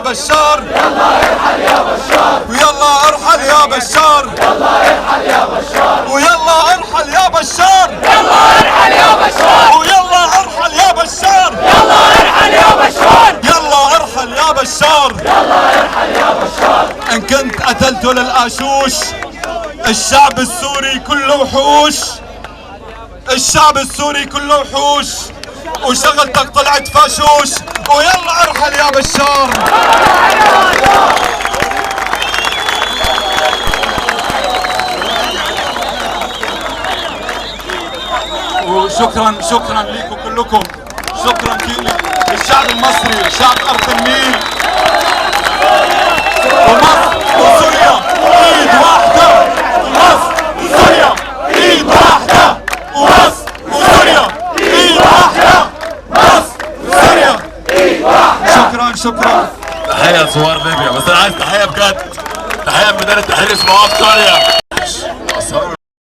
بشار، يلا ارحل يا بشار، ويلا ارحل يا بشار، يلا ارحل يا بشار، ويلا ارحل يا بشار، يلا ارحل يا بشار، ويلا ارحل يا بشار، يلا ارحل يا بشار، يلا ارحل يا بشار، يلا ارحل يا بشار. ان كنت قتلته للقاشوش، الشعب السوري كله وحوش، الشعب السوري كله وحوش، وشغلتك طلعت فاشوش، ويلا ارحل يا بشار. وشكرا شكرا لكم كلكم، شكرا للشعب المصري، شعب ارض النيل ومصر وسوريا ايد واحدة، ومصر وسوريا ايد واحدة، ومصر وسوريا ايد واحدة، مصر وسوريا ايد واحدة. شكرا شكرا. تحية لثوار ليبيا، بس انا عايز تحية بجد، تحية من ميدان التحرير اسمها في سوريا.